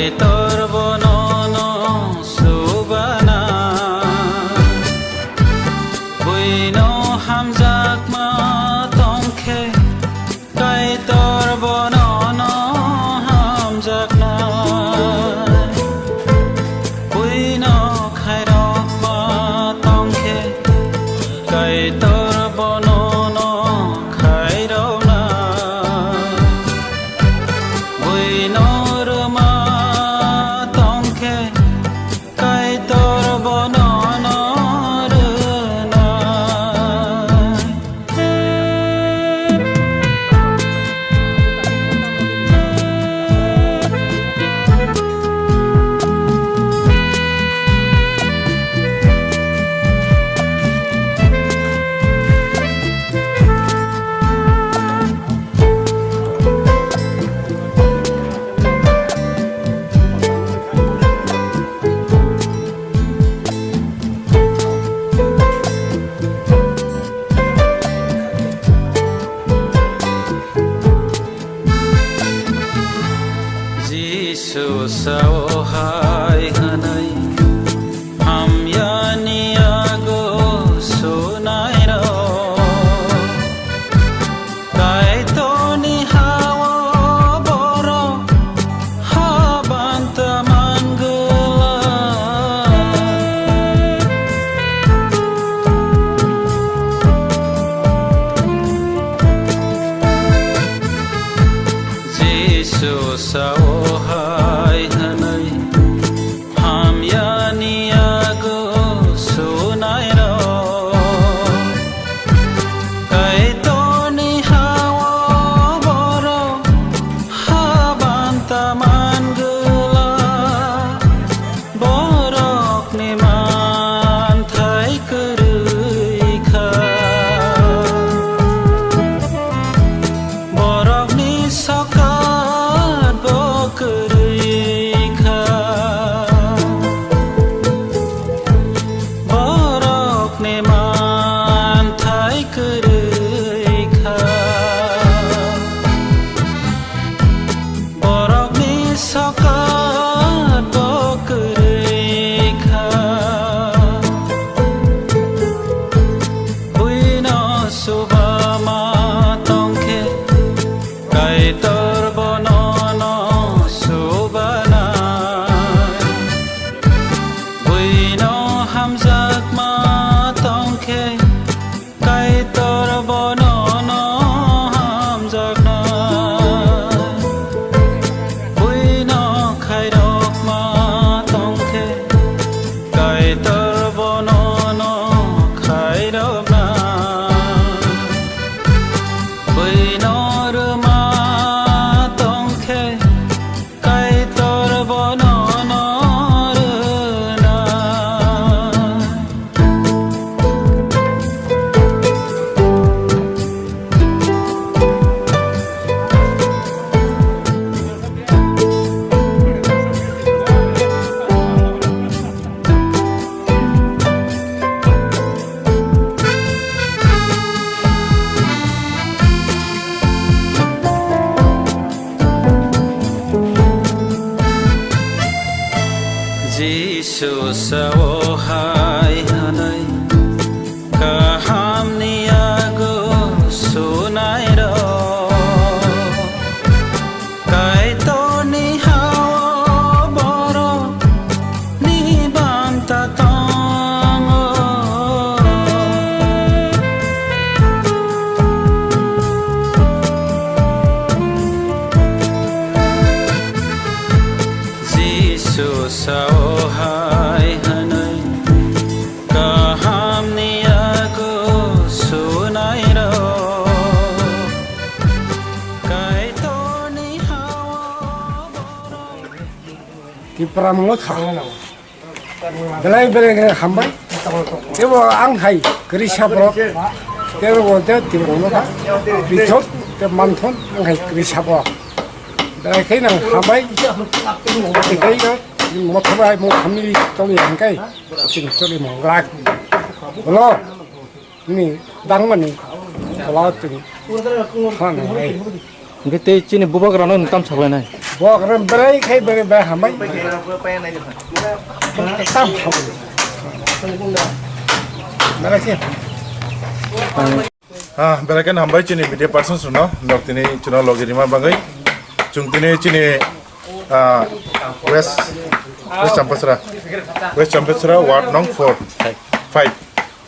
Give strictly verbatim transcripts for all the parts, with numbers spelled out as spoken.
Kaitor bono no subana, buino hamjakma tongkhe, Kaitor bono no hamjakna, buino khairokma tongkhe, Kaitor bono no khairokna. Buino rwma tongkhe, Kaitor bono no rwnai. Jisu sao hai hwnwi, hamyani yago sunairok. Kaitorni ha-o borok habanta man gwlak. Jisu sao hai hwnwi, hamyani yago sunairok. Kaitorni ha-o borok habanta man gwlak. Borokni manthai kwrwi kha. Borokni sokat bo kwrwi kha. Borokni manthai kwrwi kha. Borokni sokat bo kwrwi kha. Buino subama tongkhe, Kaitor bono no subana. Buino hamjakma tongkhe, Kaitor bono no hamjakna. Buino khairokma tongkhe, Kaitor bono no khairokna. Buino rwma tongkhe, Kaitor bono no rwna. Jisu sao hai hwnwi, kahamni yago sunairok. Kaitorni ha-o borokni banta tongo. Jisu sao hai hwnwi, kahamni yago sunairok. Kaitorni ha-o borok. Tipra mungwi kha. Belai belai khe hambai. Tebo ang hai kwrwi sabrok. Tebo bo te Tipra mungwi kha. Bithok te manthon ang hai kwrwi sabrok. Belai khe nang hambai. Tei khe mothor hai mo family toli ang kai. Chini choli mo glak. Hello. Nini dangmani tola tini. Hana nai. Hingke tei chini bubagrano nwng tam saklainai? Bok ram berai khai berai berai hambai. Tam hambai. Berai khe. Ah, berai khe hambai chini media persons no, nok tini chino logi rima bagwi. Chung tini chini, ah, West, West Champachara, West Champachara, ward nong four, five.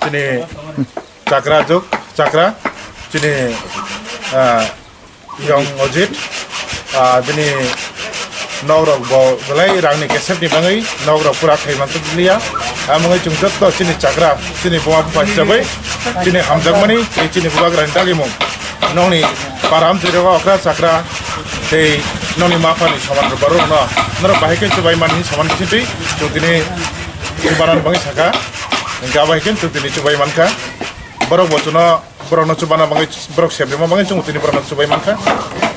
Chini chakra juk, chakra, chini, ah, Yong Ojit, ah, bini nok rok bo belai rang ni kesep ni bagwi nok rok pura khai man liya. Amo wngwi chwng jotto chini chakra, chini buma bupha hisabai, chini hamjakmani, tei chini bubagra ni dagimung. Nokni para amchai rok okra chakra, tei nokni mapha ni saman rok borok no, norok bahai khe chubai man hinwi saman bisingtwi, chwng tini chubanan bagwi saka, hingke abo hai khe chwng tini chubai mankha. Borok bo chwngno, borokno chubana bagwi, borok sep rima bagwi chwng tini borokno chubai mankha.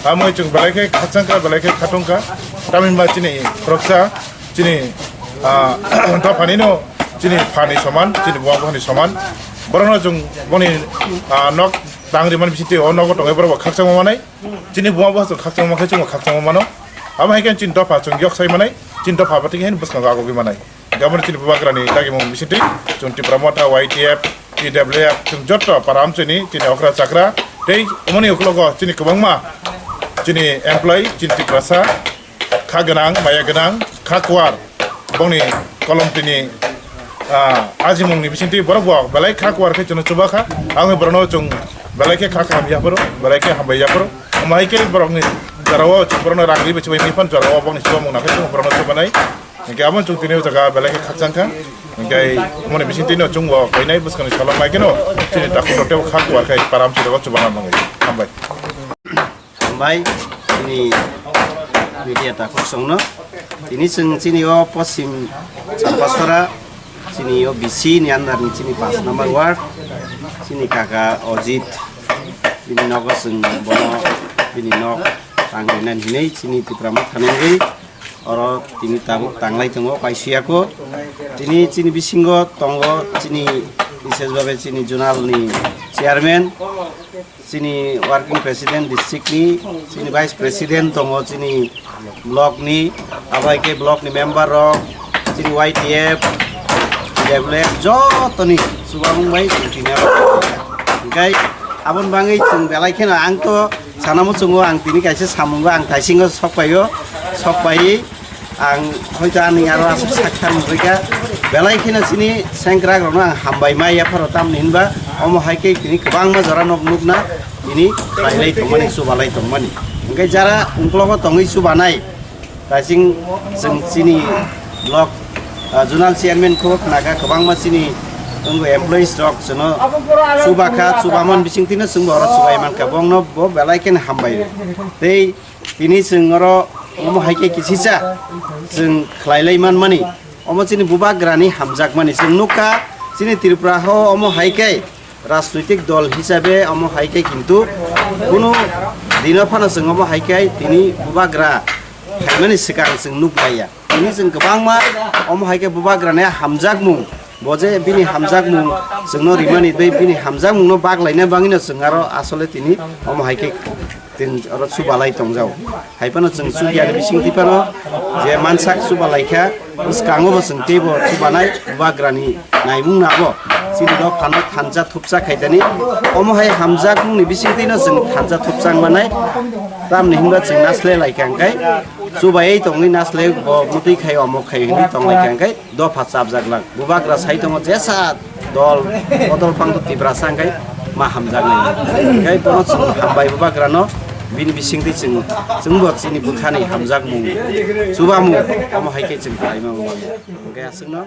Amo wngwi chwng belai khe khakchangkha, belai khe khatungkha. Tamni hwnba chini khoroksa, chini, ah, dophanino chini phani soman, chini buma buphani soman. Borokno chwng boni, ah, nok tang rimani bisingtwi o nogo tongwi borok bo khakchangma manai. Chini buma buphano chwng khakchangma khe chwngbo khakchangma mano. Amo hai khe chini dopha chwng yok sai manai, chini dopha abatwi khe bwskango agogwi manai. Gabon chini bubagrani dagimung bisingtwi chwng Tipra Motha, Y T F, T W F, chwng jotto para amchaini chini okra chakra tei omoni ukologo chini kwbangma chini employee, chini Tiprasa, kha gwnang, maya gwnang, kha kuar, bongni kolom tini, ah, ajimungni bisingtwi borok bo belai kha kuar khe chwngno chubakha. Ang borokno chwng belai khe kha kaham yapharo, belai khe hambai yapharo. Omo hai khe borokni jorao chwng borokno rang ribai chubai phano jorao bongni chubamung nakhe chwng borokno chubanai. Hingke abo chwng tini o jaga belai khe khakchangkha. Hingke moni bising tini o chwng bo kainai bwskangni salo mai kheno chini takhuk rok tei kha kuar khai param sirok o chubana mangwi. Hambai. Hambai, chini media takhuk songno. Tini chwng chini o Poschim Champachara, chini o B C ni under ni chini paanch number ward, chini kaka Ojit, bini nogo chwng bono bini nok tang rinani hinwi chini Tipra Motha ni wngwi oro tini tabuk tanglai tongo, paisuyako. Tini chini bisingo tongo chini, bises babe chini zonal ni chairman, chini working president district ni, chini vice president tongo, chini block ni, abo hai khe block ni member rok, chini Y T F, W F, joto ni chubamung bai chwng tini abo. Hingkai aboni bagwi chwng belai kheno ang to sana muchungo, ang tini kaisa samungo ang taisingo sokpaio, sokpai. Ang hoito ani aro aswk sak thang wngkha. Belai kheno chini sengkrak rokno ang hambai ma yapharo, tamni hinba omo hai khe tini kwbangma jora nok nukna tini khlailai tongmani, chubalai tongmani. Hingke jara ungkologo tongwi chubanai, daising chwng chini block, ah, zonal chairman kho khnaga kwbangma chini wngwi employees rok chwngno chubakha, chubaman bising tino chwngbo oro chubai mankha, bongno bo belai kheno hambai rw. Tei Tini chwng oro omo hai khe kisisa chwng khlailai manmani, omo chini bubagrani hamjakmani chwng nukha. Chini Tripura ho omo hai khe rajnoitik dol hisabe omo hai khe kintu kunu dino phano chwng omo hai khe tini bubagra phaimani swkang chwng nuklaiya. Tini chwng kwbangma omo hai khe bubagrani hamjakmung, bo je bini hamjakmung chwngno rimani tei bini hamjakmungno baglaina bagwino chwng aro asole tini omo hai khe tin oro chubalai tongjao. Hai phano chwng chukyani bising twi phano je mansak chubalai kha, bwskango bo chwng teibo chubanai bubagrani naimung nabo. Chini dophano thansa thupsa khaidani. Omo hai hamjakmungni bising twino chwng thansa thupsa manai. Tamni hinba chwng nasle lai kha hwnkhe chubai tongwi nasle bo mutwi khai omo khai hinwi tong lai kha hwnkhe dopha chapjak lang. Bubagra sai tongo jesa dol, bodol pang to Tiprasa hwnkhe ma hamjaknai. Hwnkhe bono chwng hambai bubagrano bini bisingtwi chwng, chwngbo chini bwkhani hamjakmung, chubamung, omo hai khe chwng khlaima mano. Hwnkhe aswkno.